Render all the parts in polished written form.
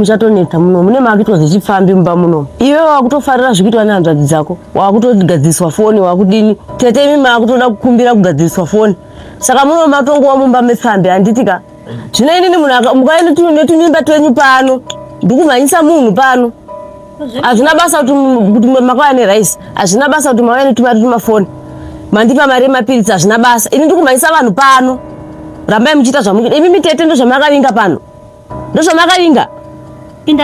muchatonetsa muno mune maakuitwa zvechipfambi mumba muno. Iwe wakutofarira zvikuitwa nehanzvadzi dzako, wakutogadziriswa foni, wakudini. Tete imi maakutoda kukumbira kugadziriswa foni. Saka muno matongova mumba mepfambi handiti ka? Zvino inini munhu mukauya netunyimba twenyu pano, ndikumhanyisa munhu pano. Hazvina basa kuti makauya nerice, hazvina basa kuti mauya netumari tumafoni. Mandipa mari yemapiritsi hazvina basa. Ini ndikumhanyisa vanhu pano. Rambai muchiita zvamukuita. Imi mitete ndozvamakavinga pano. Ndozvamakavinga.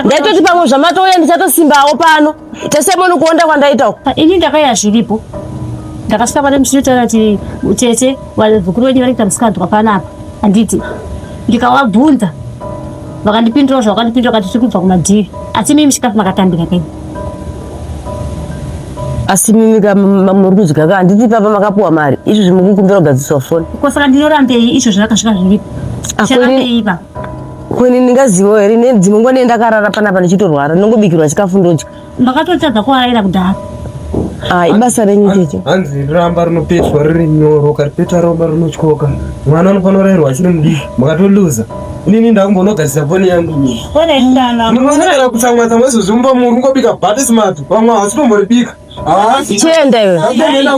Ndaitoti pamwe zvamatouya ndichatosimbawo pano. Tese muno kuonda kwandaita uko. Ini ndakaya zviripo. Ndakasvika pane muchinotaura kuti tete vazukuru venyu vari kuita musikanzwa panapa. Handiti. Ndikavabvunza vakandipindura zvavakandipindura vakati tiri kubva kumadhiri. Asi mimi chikafu makatambira kai. Asi mimi ka muri kudya ka handiti papa makapuwa mari izvo zvimukukumbira kugadziswa foni. Ko saka ndinorambei izvo zvakasvika zviripo. Charambei ipa. Kwini ndingazivawo here nedzimwe nguva ndee ndakarara panapa ndichitorwara ndinongobikirwa chikafu ndodya. Makatotadza kuaraira kudhara. Ah, ibasa renyu tete. Hanzi ramba rinopetwa riri nyoro ukaripeta roba rinotyoka. Mwana anofanira kurayirwa achiri mudiki. Makatoluza. Inini ndakumbonogadzisa foni yangu ini. Munofanira kutsamwa tsamwa izvozvi mumba muri kungobika bhati smart. Vamwe havasi kutomboribika. Chienda iwe. Ndakuenda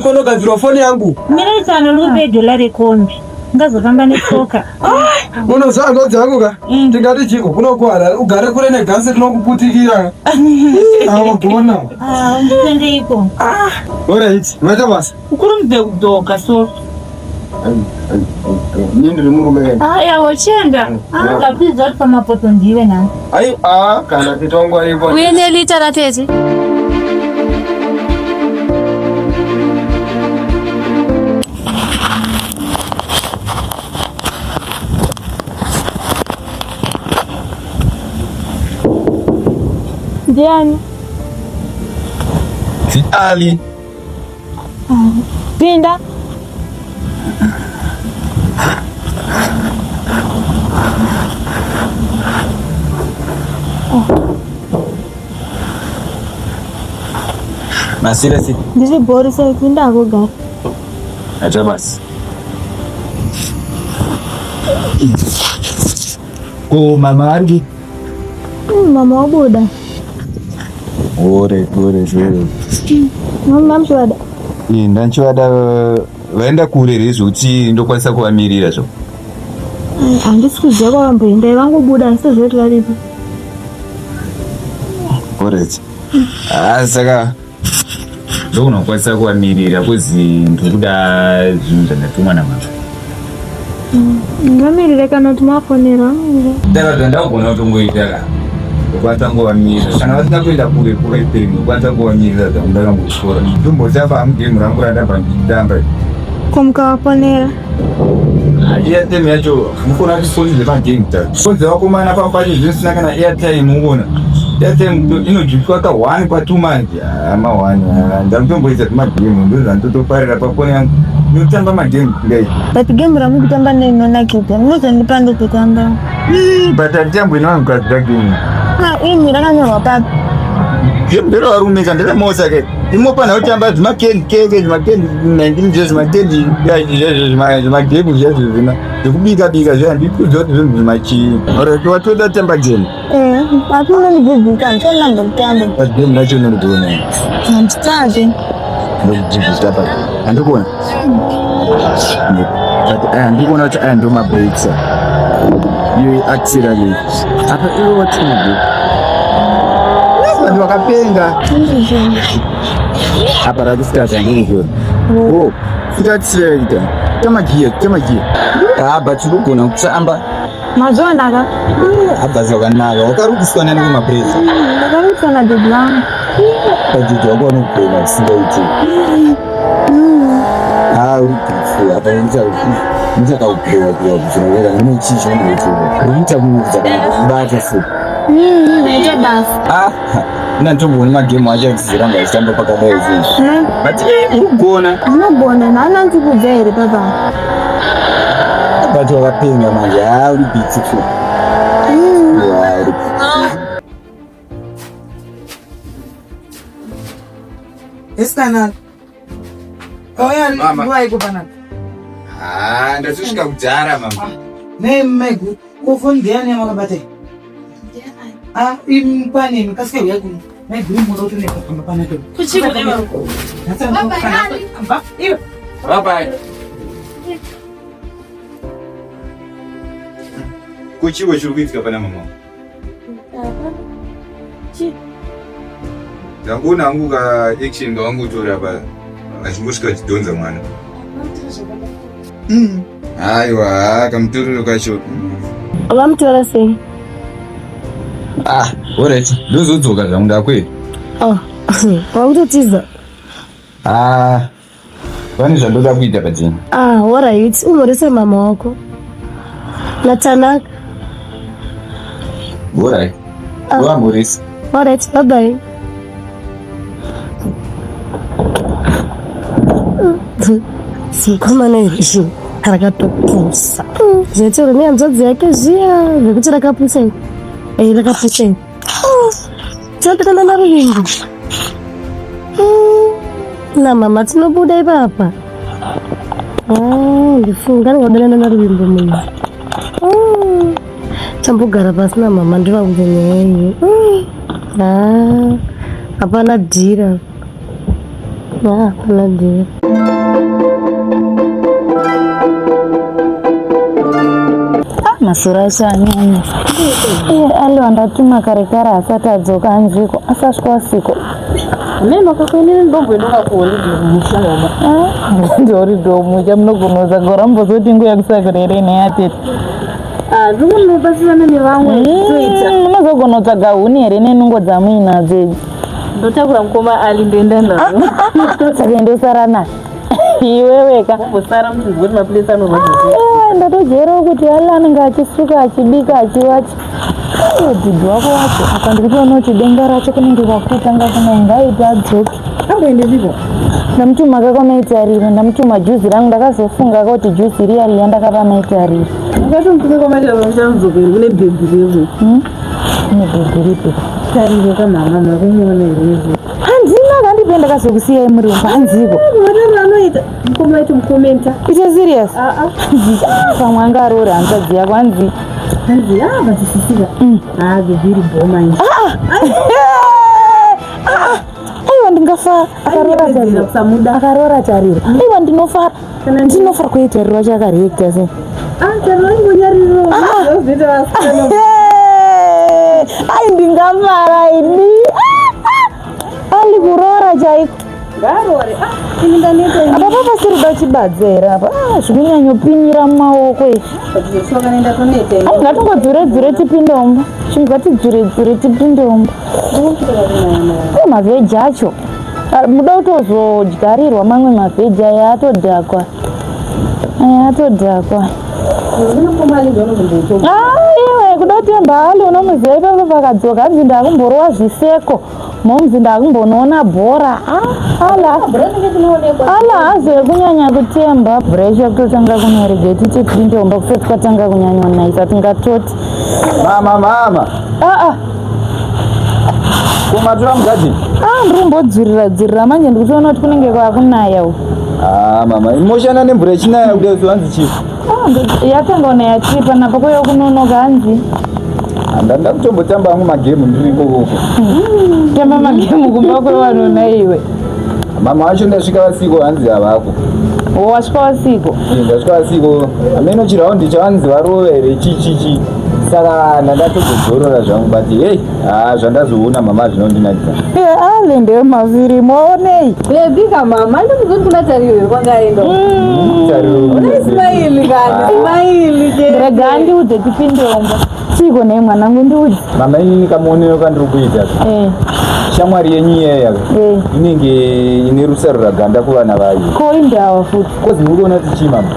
kunogadzirwa foni yangu. Mirai lupe dhola rekombi. Ngazofamba netsoka. Unoziva hanzvadzi yangu ka? Tingati chiko kunokuhara ugare kure negasi rinokuputikira. Awagona. Ah, nditendeiko. Ah, alright, maita basa. Ukurumidze kudzoka so. Ini ndiri murume. Aya wochenda. Angapidza kuti pamapoto ndiwe nhasi. Ai ah kana tete wangu aripo. Uye nelita ratete. Ndiani? Si Ali. Pinda. Masira si. Ndiri bhori sei pinda akugara. Acha basi. Ko mama ari Mama wabuda. Ore ore ore. Mama muchivada. Eh ndanchivada vaenda kure here zvekuti ndokwanisa kuvamirira zvo. Handisi kuziva kwavamboenda vangobuda handisi kuziva kuti varipi. Alright. Ah saka ndokunokwanisa kuvamirira kuzi ndikuda zvinhu zvandatumwa namama. Ngamirire kana kuti mafonera. Saka zvandakugona kutongoita ka ndokwanisa kungovamirira kana vasina kuenda kure kure peni ndokwanisa kungovamirira zvangu ndakangosvora ndombotamba hangu gemu rangu randamba ndichitamba Ko mukavafonera? Airtime yacho mukona kuti foni dzemagame ta foni dzevakomana pamwe pacho zvinosina kana airtime ukuona airtime inojutwa ka one pa two manje ama one ndamutomboita zvemagame ndozvandotofarira pafoni yangu ndinotamba magame ngai But game ramukutamba neinonakidza. Munozondipa ndokutamba. But handitambwe nevanhukadzi kagame Ah, imi rakanyorwa papi? Game nderevarume ka nderemosa ke imofanira kutamba zvimakendi keke zvimakendi 19 zve zvimakendi zvimagemu zvezvo zvima zvekubika bika zve handikuziva kuti zvinhu zvimachii orit watoda tamba game Eh, asi unondidzidzisa ndichona ndokutamba. but game racho unondigona Handitati. ndokudzidzisa pa handikuona but aya ndikuona kuti aya ndo mabreaks iyo accelerate apa iwe watimabrake vanhu vakapenga apa rakusitata ndizvo oh kuaccelerate tamagiya tamagiya ah but unogona kutamba Mazvona ka? Abva zvakanaka. Wakarukiswa nani kumapresa? Ndakarukiswa nadaddy vangu. Padaddy wako vanogona zvisingaiti. Ah, uri beautiful. Apa ndichakaupewa kuwa kuchinoera. Ndine chii chinondiitira? Unoita kuudza kana kubata so. Naita basa. Ah, ina nditomboni magemu acho achizoramba achitamba pakadai izvezvi. But eh, uri kugona. Unogona, naana ndikubva here papa? But wakapenga manje. Ah, uri beautiful. Yeah, uri Esikana. Kauya Mama. nguva iko panapa. Ah, ndatosvika kudhara mama. Nei maiguru, ko foni ndiyani yamakabata iyi? Ah, imi pane imi kasike uya kuno. Maiguru munoda kutoenda pamba panapa. Kuchiko nevangu. Iwe. Bye bye. Kuchiwo chiri kuitika pana mama? Ndangoona hangu ka action kawangotora pa achingosvika achidhonza mwana. Aiwa, kamutorero kacho. Vamutora sei? Ah, alright. Ndozodzoka zvangu ndakwei. Oh, wakutotiza. Ah, pane zvandoda kuita padzini. Ah, alright. Umhorese mama wako. Natanaka. Alright. Ah. Wamhoresa. Alright, bye bye. Zikomana iri rakatopusa. Zvetero nehanzvadzi yake zviya zvekuti rakapusa iri. Eh, rakapusa iri. Tinopinda naruvimbo. Namama tinobuda ipapa. Ah, ndifunga ndingadanana naruvimbo munhu. Tambogara pasi namama ndivaudze nyaya iyi. Ah, hapana dhira. Ah, hapana dhira. Masura acho anyanya. Iye Ali wandatuma kare kare asati adzoka hanziko asasvika usiko. Amene wakakuenera ndomboendoka kuholiday kumusha mama. Ndiholiday musha munogona kusagora mbozoti nguva yekusakura here nhai atete. Ah, ndinobatsirana nevamwe toita. Munozogona kutsvaga huni here nenungo dzamuinadzo idzi. Ndotakura mukoma Ali ndoenda nazo. Saka ndosara naye. Iweweka. Mbosara muchinzwa kuti maplace anorwadza. Aiwa ndatojairawo kuti Ali anenge achisuka achibika achiwacha. Iwe dhidhi wako wacho apa ndikutoona kuti denga racho kunenge kwakutanga kunaya ngaaite adzoke. Amboendepiko? Ndamutuma kakwamaitariro ndamutuma juzi rangu ndakazofunga kuti juzi riya riya ndakapa maitariro. Ukatomutuma kwamaitariro muchamudzoka here kune bhebhi revo. Kune bhebhi ripi? Tariro kamama makumuona here izvo? Handina kandipe ndakazokusiyai muri umba hanziko. Matariro anoita mukoma aiti mukomenta. Ite serious? Ah ah. Pamwe anga aroora hanzvadzi yako hanzi. Hanzi ah but sisika. Ah bhebhi iri bhoma iri. Aiwa ndingafara akaroora tariro. Kusamuda. Akaroora tariro. Aiwa ndinofara. Ndinofara kuye tariro wacho akareacta sei. Ah tariro ingonyariro. Zvinoita vasikana. Ai ndingafara ini. Ali kuroora chaiko. Ngaroore. Ah ini ndaneta ini. Apa papasiri pachibadza here apa? Ah, zvikunyanyopinira mumaoko izvi. But zvakaenda toneta ini. Ai ngatingodzure dzure tipinde umba. Chingatidzure dzure tipinde umba. Ko mavheji acho. Ah, Muda kutozodyarirwa mamwe mavheji aya atodhakwa. Aya atodhakwa. Ah, iwe kuda kutemba Ali unomuziva ipapo pakadzoka hanzi ndakumborowa zviseko. Momzi ndakumbonoona bhora. Ah, ala. Ala hazo yekunyanya kutemba bhora yacho yakutotanga kunorega titi tipinde umba kusati kwatanga kunyanyonayisa tingatoti. Mama, mama. Ah ah. Kumatura mugadhi. Ah, ndiri kumbodzurira dzurira manje ndikutoona kuti kunenge kwakunaya uku. Ah, mama, imoshana nemvura yechinaya kudai so hanzi chii? Ah, yatanga kunaya tiri panapa kwaiva kunonoka hanzi. Ndanda kutombotamba hangu magemu ndiri ikoko. Tamba magemu kumba kwevanhu naiwe. Mama wacho ndasvika vasiko hanzi havako. Wasvika wasiko. Eh, Ndasvika vasiko. Hameno chiraundi chavanzi varova here chi chi chi. Saka ndandatozodzorora zvangu but hey, ah zvandazoona mama zvinondinakidza. Eh, Ale ndewe mafirimu waonei. Baby kamama ndimuzoti kuna tariro here kwakaenda. Tariro. Smile kani, smile je. Rega ndiudze tipinde umba. Chiko nei mwanangu ndiudze. Mama inini kamuonero kandiri kuita. Eh, Shamwari yenyu iyeya eh. inenge ine rusarura ganda kuvana vayo. Ko indawa futi. Kozi muri kuona kuti chii mama?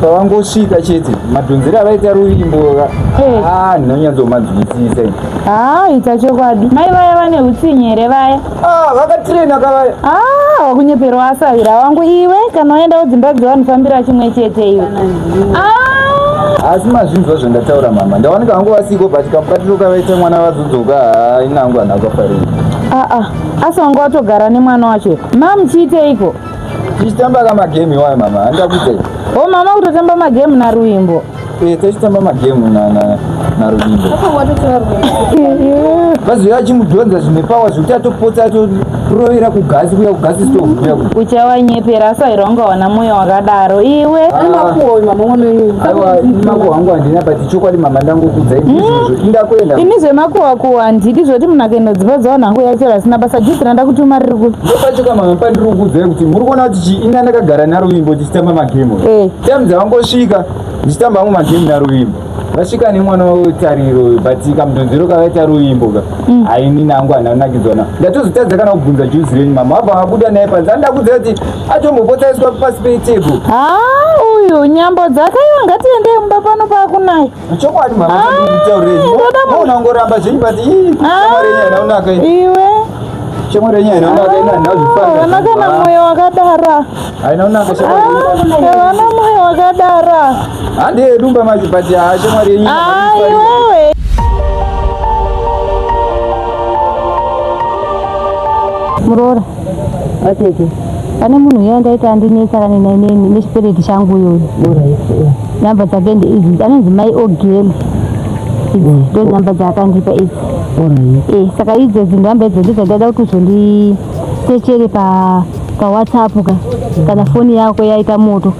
Pavangosvika chete madhonzero avaita ruvimbo Eh. ah ndinonyatsomanzwisisa ini. Ah, ita chokwadi. Mai vaya vane utsinye here vaya? Ah vakatraina kavaya. Ah, wakunyeperwa asahwira wangu iwe kana waenda kudzimba dzevanhu fambira chimwe chete iwe. Ah! Asi mazvinzwa zvandataura mama. Ndawanika hangu vasiko but kamubatiro kavaita mwana vazodzoka haa ini hangu handina kukafarira. Ah ah. Asi wanga watogara nemwana wacho. Mam chiiteiko? Tichitamba kamagemu iwayo mama handida kuita. O mama kutotamba magemu naRuimbo. Eh tichitamba magemu na na. Naruvimbo vazouya achimudhonza zvine pawa zvekuti atopotsa atorovera kugasi kuya kugasi stove kuya. Uchawanyepera asi waira ungawana mwoyo wakadaro iwe. Aiwa, makuhwa angu handina, but chokwadi mama ndangokudza izvozvo indakuenda. Ini zvemakuhwa kuhwa handidi zvoti munhu akaenda dzimba dzavanhu angu yachero asina basa. Juzi randakutuma riri kupi? Ndopachoka mama pandiri kukudzai kuti muri kuona kuti chii inda ndakagara naRuvimbo tichitamba magemu. Time dzavangosvika ndichitamba hangu magemu naRuvimbo, vasvika nemwana wetariro, but kamudhonzero kavaita Ruvimbo ka, haini nangu handina kunakidzwa nao. Ndatozotadza kana kubvunza juzi renyu mama vabva vabuda naye panze. Andakudza kuti atombopotsaiswa pasi petebo. Ha, uyu nyambo dzake iwe, ngatiendei mumba pano pakunaya. Chokwadi mama, ndikutaurire maona ngoramba zvenyu, but ii, shamwari yenyu haina kunaka iyi. Iwe. Shamwari yenyu haina kunaka, ina handina kuzvifarira. Havana kana mwoyo wakadaro. Haina kunaka shamwari yenyu. Havana mwoyo wakadaro. Hande dumba manje, but ha, shamwari yenyu. Ah, iwewe. Muroora. Vatete. Pane munhu uya ndaita andinetsa kana nechikwereti changu iyoyo. Namba dzake ndeidzi, anonzi Mai Ogeli. Idzi ndo namba dzaakandipa idzi. Saka idzodzi namba idzo ndidzandaida kuti uzondisechere pa paWhatsApp ka kana foni yako yaita moto,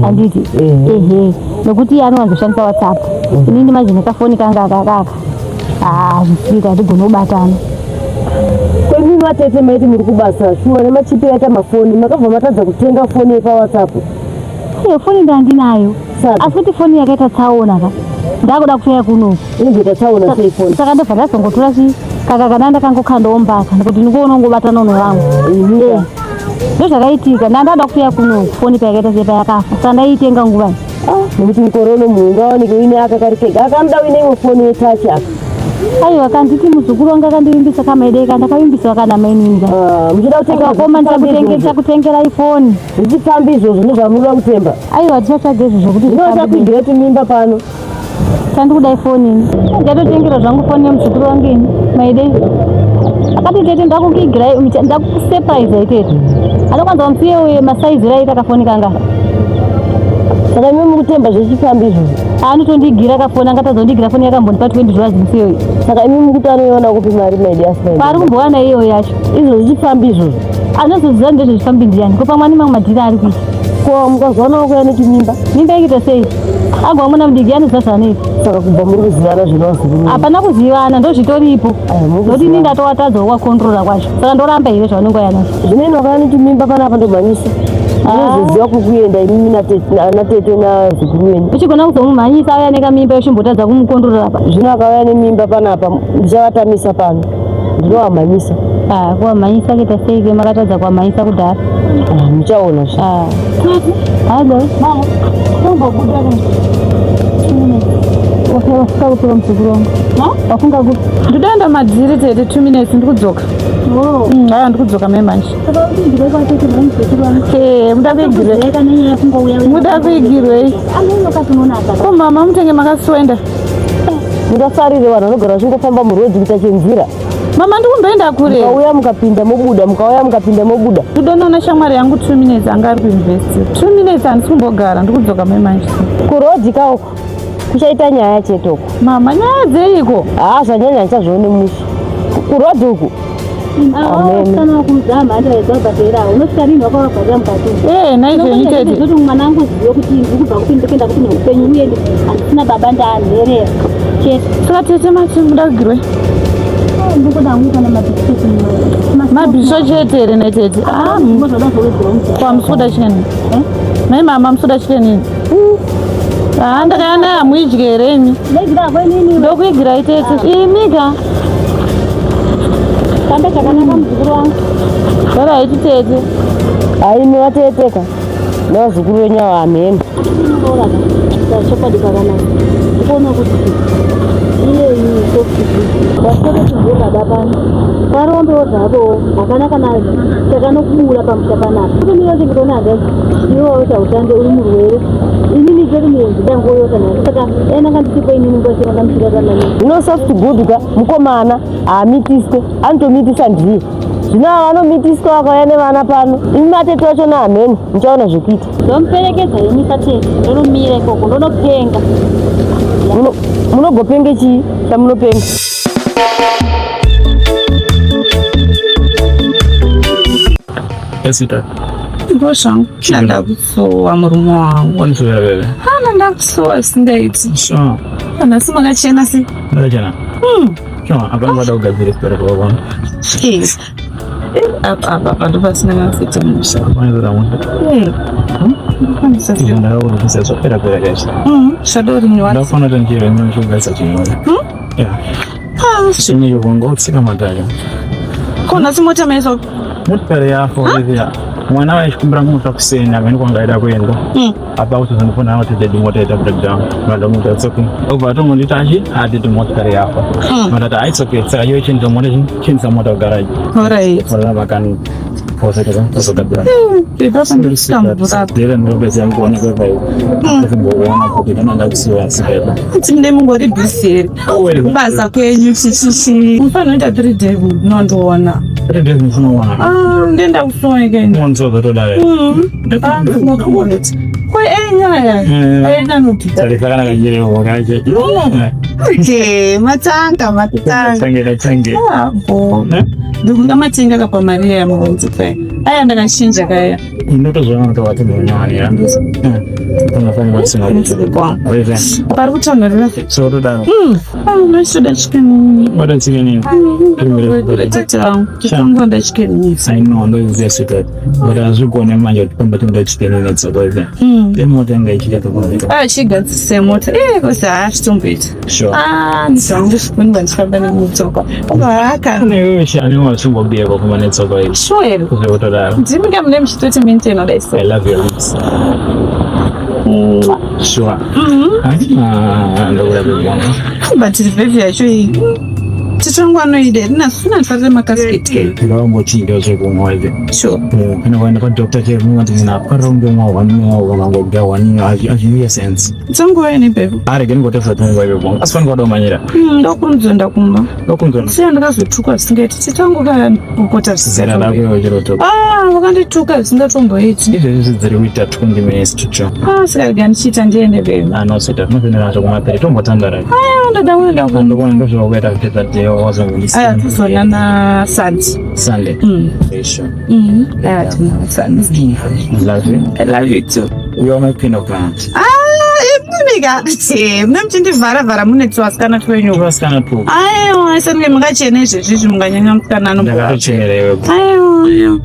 handiti? Ehe, nekuti iye anowanzoshandisa WhatsApp, inini manje nekafoni kanga akakaka hazvisika, hatigoni kubatana. Kwemi vatete, maiti muri kubasa shuwa nemachipi aita mafoni, makabva matadza kutenga foni yepaWhatsApp? Iyo foni ndandinayo. Saka? Asi kuti foni yakaita tsaona ka, ndakuda kutoya kunoku. Inongoita tsaona sei foni? Saka ndobva ndazongotora chi kaka kana ndakangokhandowombaka kuti ndikuona ungobatana nevangu. Ndozvakaitika, ndandada kutoya kunoku foni payakaita sepayakafa, saka ndaiitenga nguvai? Nekuti mukore uno munhu ungawanike uine aka kari kega akanoda uine imwe foni yetachi aka. Aiwa, kanditi muzukuru wangu akandivimbisa kamaideka, ndakavimbiswa kana mainini. Ah, muchida kutenga Akoma, ndichakutengerai foni. Zvichifambi izvozvo ndozvamunoda kutemba? Aiwa, tichatsvaga izvo zvokuti. Ndinochakuigira tumimba pano. Chandikudai foni ini, ndatotengera zvangu foni yemuzukuru wangu ini. Maidei akati, "Tete, ndakukigirai, ndakusurprise tete." Anokwanza musiye uye masaiziro aita kafoni kanga. Saka imi mukutemba zvechifambi izvozvo? Anotondigira kafoni, angatazondigira foni yakambondipa $20 musiye uyu. Saka imi mukuti anoiona kupi mari maidi asina? Paari kumbowana iyo yacho? Izvo zvichifambi izvozvo. Anozoziva ndezvezvifambi ndiyani? Ko pamwe ane mamwe madhiri ari kuita. Ko mukazoona kuya nechimimba? Mimba ikuita sei? Agwa mwana mudiki anoziva zvaanoita. Saka kubva muri kuzivana zvinovazukuru? Hapana kuzivana, ndozvitoripo. Aya, muri Nokuti ini ndatowatadza kuwakontrora kwacho, saka ndoramba here zvavanenge yanazvo? Zvineni wakava nechimimba panapa ndomhanyisa, ndinozoziva kwekuenda imimi natete nazukuru wenyu. Uchigona kuzomumhanyisa auya nekamimba, uchimbotadza kumukontrora apa. Zvino akauya nemimba panapa ndichavatamisa pano, ndinovamhanyisa. Ah, kuwamhanyisa kuita sei ke? Makatadza kuwamhanyisa kudhara. Ah, muchaona zve. Ah. Hado. Tombobuda. Wafunga kupiwa muzukuru wangu? Wafunga kupi? Ndodaenda madziri tete, 2 minutes ndikudzoka. Aya, ndikudzoka mai manje. Muda kuigirwei? Muda kuigirwei? Ko mama mutenge makaswenda. Mungafarire vanhu vanogara vachingofamba murodhi kuita chenzira? Mama, ndikumboenda kure. Mukauya mukapinda mobuda, mukauya mukapinda mobuda. Ndodonoona shamwari yangu 2 minutes, anga ari kuuniversity. 2 minutes, handisi kumbogara, ndikudzoka mai manje. Kurodhi kauko kuchaita nyaya chete uko. Mama, nyaya dzeiko? Haa, zvanyanya handichazvione mushe kurodhi uku. Amen. Unosvika rini wakavabharira mukati? Naizvenyu tete. Kuti mwana angu zive kuti ndiri kubva kupi, ndikuenda kupi neupenyu, uye handisina baba, ndaanherera chete. Saka tete mati muda kugirwei? Ndikuda hangu kana mabhisiketi. Mabhisvo chete here netete? Ah, kwamusuda chicken mai mama, musuda chicken ini. Ah, ndakayana hamuidyi here imi? Ndokuigirai tete imika. Tambe chakanaka muzukuru wangu. Alright tete. Aimi vateteka nevazukuru venyu ava, hamheni. Chokwadi pakanaka ndikuona kuti iyeyi softwasitokuzive baba pano parombewo zvavowo, hapana kana chakanokubura pamusha panapa. Kuti ndinochengetwa nehanzvadzi, iwe wauchaushande uri murwere, inini cheri muenzi dangoyota nhasi, saka dai ndanga ndisipo inini nguva chemanga muchiraramani. Zvino Soft Good ka mukomana haamitiswe, anotomitisa ndiye. Zvino ava vanomitiswa vakauya nevana pano, imi matete vachona hamheni, muchaona zvekuita. Ndomuperekedza ini satete, ndonomira ikoko, ndonopenga. Munogopenge chii chamunopenga? Esita. Ngo zvangu ndakusuwa murume wangu. Wanisuwa bebe. Ana ndakusuwa sindaiti. Sure. Nhasi makachena sei? Makachena. Sure, hapana vada kugadzira chibereko kwako. Yes. Apa apa apa ndopasina mafuta musha. Wanizora musha. Izvo ndakakurukisa zvapera pera kaizvi. Zvadori nyowani. Ndakufana kuti ndichirwa ndinochogadzisa chinyora. Yeah. Chine chokungoutsika madhaka. Ko nhasi mota maiswa Motikari yako yeah. Mwana waichikumbira mota kuseni apa ndiko angaida kuenda. Apa kutozondifona kuti daddy mota ita breakdown. Vada mota it's okay. Obva atongonditi achi adidi motikari yako. Mandati ah, it's okay. Saka iwe chinza mota chinza mota kugarage. Alright. Vana vakani pozogadzira. Ipapa ndikutambura. Dera ndinopedza kuona kweva ndimboona kuti kana ndakusiwa sikaita. Kuti mune mungori busy here. Kubasa kwenyu chichichi. Mufanira kuita 3 days munondiona. 3 days munoona. Ah, ndenda kusowa again. Monzo todare. Ah, ndinokuona. Ko enyaya. Aenda nopita. Tarisa kana kajere wakaje. Okay, matanga matanga. Tange tange. Ah, bo. Ndikunga matenga kapa mari ya mabonzi kaya. Aya ndakachinja kaya. Ndotozvaona kuti wati ndonyanya. Unofanira kusina kuti. Pari kutonhorera. So todaro. Ah, unosoda chicken. Wada chicken. Tete vangu. Ndikungoda chicken. I know ndoziva sweetheart. But hazvigone manje kuti pamba tinoda chicken netsoka izvi. Mota inga ichida kukuita. Ah, chigadzise mota. Eh, kosi hachitomboita. Sure. Ah, ndizvangu ndifamba nemutsoka. Haka. Newewe shani wasingobiyeka kufamba netsoka izvi. Sure here. Kuzvekutodaro. Ndimi ka mune muchitoti maintain dai so. I love your lips. Sure. Ah, ndokuda baby wangu. But baby yacho iyi. Tete wangu anoida here? Nasu ndinofarira makasiketi. Ndakangochinja zvekumwa izvi. Sure. Kana kuenda kwadoctor chero unoti munhu aparira kunge mwa one meal kana kungoga one meal hazviite sense. Dzanguva ini baby. Arege ndingotesa tunguva iwe bonga. Asi fanira kudomanyira. Ndokunzwa ndakumba. Ndokunzwa. Siya ndakazotukwa zvisingaiti. Tete wangu vakakokota Zera rako zvisingatomboiti. iwe chiroto. Ah, vakandituka zvisingatomboiti. Izvezvi dziri kuita 20 minutes to two. Ah, saka rega ndichiita ndiende baby. Anoseta tinofanira nacho kumapere tombotandara. Ah, ndoda kuenda kumba. Ndokuona ndozvakuita kupedza day wazongondisiya. Aya, tozonana Sunday. Sunday. Sure. Aya, tinoona Sunday. Love you. I love you too. You are my queen of hearts. Ah, imimi mune muchindivhara vhara mune tuvasikana twenyu. Tuvasikana tu. Aiwa, sange makachena izvezvi izvi munganyanya musikana ano. Ndakatochena iwe. Aiwa,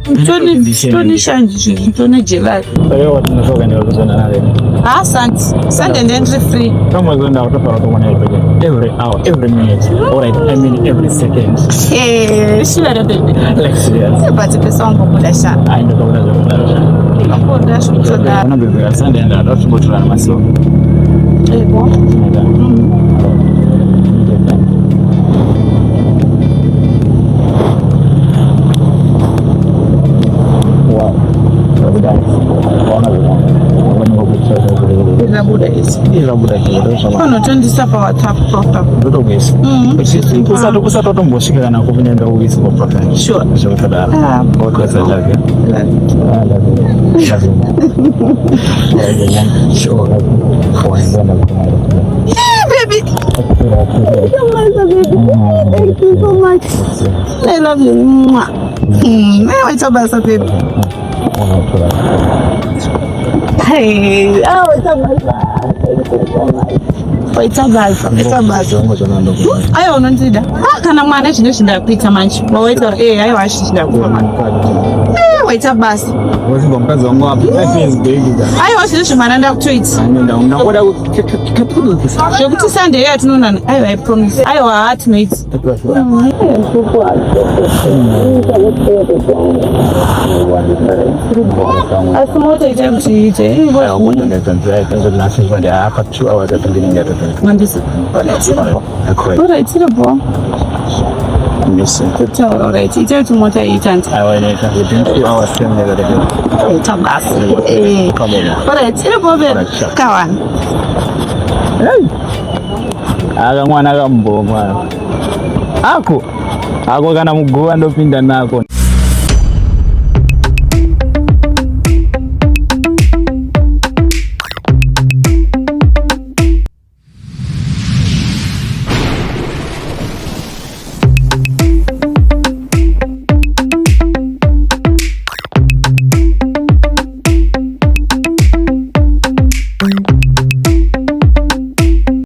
toni shanje izvezvi, toni jelari. Aiwa, tinosoka ndakuzona nawe. Ah, Sunday. Sunday ndendiri free. Tomozonda kutofara kuona ipapo. Every hour, every minute. All right, I mean every second. Eh, sure baby. Like serious. But pesa wangu kuda sha. Ai ndokuda zvekudaro sha. Kuda zvekudaro. Kana baby, Sunday ndada kutombotorana maso. Ego. Zvabuda izvi. Zvabuda izvi. Unotondisa paWhatsApp proper. Ndotokuisa. Usatotombosvika kana kupinda ndakuisa paprofile. Sure. Zvekutodaro. Ah, God bless, I love you. I love you. Love you. Sure. Yeah, baby. Thank you so much. I love you. Mwah. Waita basa baby. Hey, ah, waita basa. Thank you so much. Waita basa, waita basa. Aiwa unondida. Ah, kana mwana zvino zvindakuita manje. Waita eh aiwa zvindakupa manje. Eh, waita basa. Wazibva mukadzi wangu apa. Life is big. Aiwa zvino zvimwana ndakutoita. Ndakuda Zvekuti Sunday yatinoonana. Aiwa I promise. Aiwa hatinoita. Asi mota ita kuti iite. Mandisa. Alright, tiri bo. Kutaura alright. Ita kuti mota iite hanzi. Ita basa. Eh. Alright, tiri bo babe. Kawana. Aka mwana kamboma ako ako kana muguva ndopinda nako.